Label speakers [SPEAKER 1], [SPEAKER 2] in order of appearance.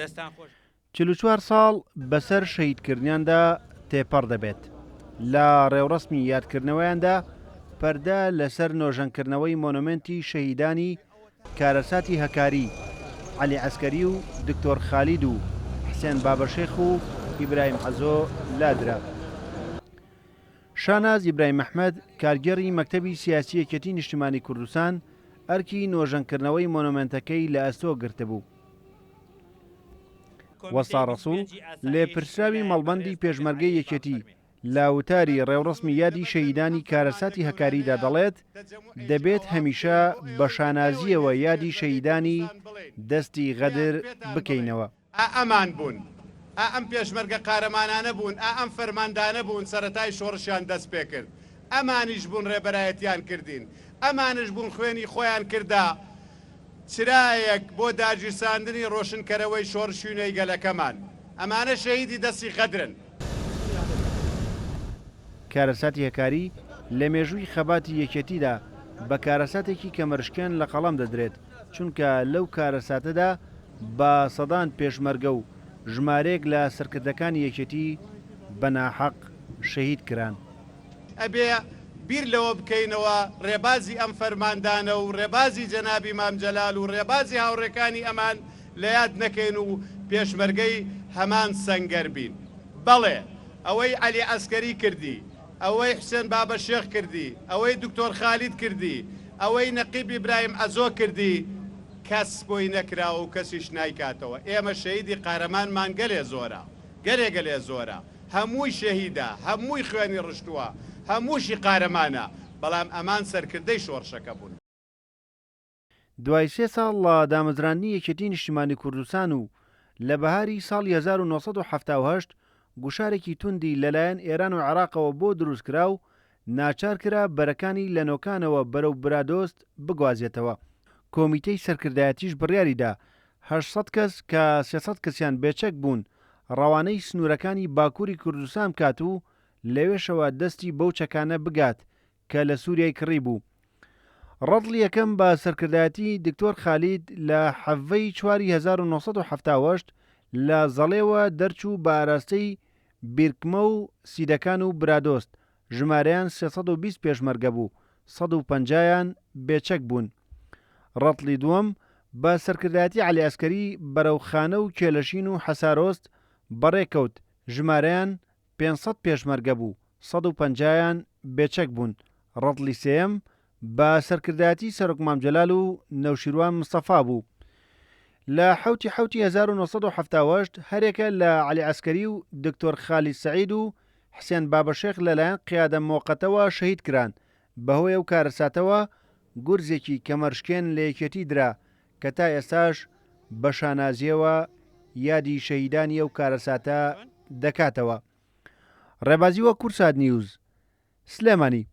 [SPEAKER 1] دەستان خۆش.
[SPEAKER 2] 44 ساڵ بەسەر شەهیدکردنیاندا تێپەڕ دەبێت. لە ڕێوڕەسمی یادکردنەوەیاندا پەردە لەسەر نۆژەنکردنەوەی مۆنۆمێنتی شەهیدانی کارەساتی هەکاری، عەلی عەسکەری و دکتۆر خالید و حسێن بابەشێخ و ئیبراهیم عەزۆ لادرا. شاناز ئیبراهیم ئەحمەد، کارگێڕی مەکتەبی سیاسی یەکێتی نیشتیمانی کوردستان، ئەرکی نۆژەنکردنەوەی مۆنۆمێنتەکەی لە ئەستۆ گرتبوو. وەستا ڕەسوڵ، لێپرسراوی مەڵبەندی پێشمەرگەی یەکێتی، لە وتاری ڕێوڕەسمی یادی شەهیدانی کارەساتی هەکاریدا دەڵێت، دەبێت هەمیشە بە شانازییەوە یادی شەهیدانی دەستی غەدر بکەینەوە.
[SPEAKER 3] ئا ئەمان بوون، ئا ئەم پێشمەرگە قارەمانانە بوون، ئا ئەم فەرماندانە بوون سەرەتای شۆڕشیان دەست پێکرد، ئەمانیش بوون ڕێبەرایەتیان کردین، ئەمانش بوون خوێنی خۆیان کردە چرایەک بۆ داگیرساندنی ڕۆشنکەرەوەی شۆڕشی نوێی گەلەکەمان. ئەمانە شەهیدی دەستی غەدرن.
[SPEAKER 2] کارەساتی هەکاری لە مێژووی خەباتی یەکێتیدا بە کارەساتێکی کەمەرشکێن لە قەڵەم دەدرێت، چونکە لەو کارەساتەدا بە سەدان پێشمەرگە و ژمارەیەک لە سەرکردەکانی یەکێتی بە ناحەق شەهید کران.
[SPEAKER 3] ئەبێ بیر لەوە بکەینەوە ڕێبازی ئەم فەرماندانە و ڕێبازی جەنابی مام جەلال و ڕێبازی هاوڕێکانی ئەمان لە یاد نەکەین و پێشمەرگەی هەمان سەنگەر بین. بەڵێ ئەوەی عەلی عەسکەری کردی، ئەوەی حوسێن بابەشێخ کردی، ئەوەی دکتۆر خالید کردی، ئەوەی نەقیب ئیبراهیم عەزۆ کردی، کەس بۆی نەکراوە و کەسیش نایکاتەوە. ئێمە شەهیدی قارەمانمان گەلێ زۆرە، گەلێ گەلێ زۆرە. هەمووی شەهیدە، هەمووی خوێنی ڕشتووە، هەمووشی قارەمانە، بەڵام ئەمان سەرکردەی شۆڕشەکە بوون.
[SPEAKER 2] دوای سێ ساڵ لە دامەزراندنی یەکێتی نیشتیمانی کوردستان و لە بەهاری ساڵی 1978 گوشارێکی توندی لەلایەن ئێران و عێراقەوە بۆ دروستکرا و ناچارکرا بەرەکانی لە نۆکانەوە بەرەو برادۆست بگوازێتەوە. کۆمیتەی سەرکردایەتیش بڕیاریدا 800 کەس کە 300 کەسیان بێچەک بوون ڕەوانەی سنوورەکانی باکووری کوردستان بکات و لەوێشەوە دەستی بەو چەکانە بگات کە لە سووریای کڕیبوو. ڕەتڵی یەکەم بە سەرکردایەتی دکتۆر خالید لە حەڤەی چواری 1978 لە زەڵێوە دەرچوو بە ئاراستەی بیرکمە و سیدەکان و برادۆست، ژمارەیان 320 پێشمەرگە بوو، 150 یان بێچەک بوون. ڕەتڵی دووەم بە سەرکردایەتی عەلی عەسکەری بەرەو خانە و کێلەشین و حەسارۆست بەڕێکەوت، ژمارەیان 500 پێشمەرگە بوو، 150 یان بێچەک بوون، ڕەتڵی سێیەم بە سەرکردایەتی سەرۆک مام جەلال و نەوشیروان مستەفا بوو. لە حەوتی حەوتی 1978 هەرێکە لە عەلی عەسکەری و دکتۆر خالید سەعید و حسێن بابەشێخ لەلایەن قیادە مۆقەتەوە شەهید کران، بەهۆی ئەو کارەساتەوە گورزێکی کەمەرشکێن لە یەکێتی درا کە تا ئێستاش بە شانازییەوە یادی شەهیدانی ئەو کارەساتە دەکاتەوە. ڕێبازی وەک کوردسات نیوز، سلێمانی.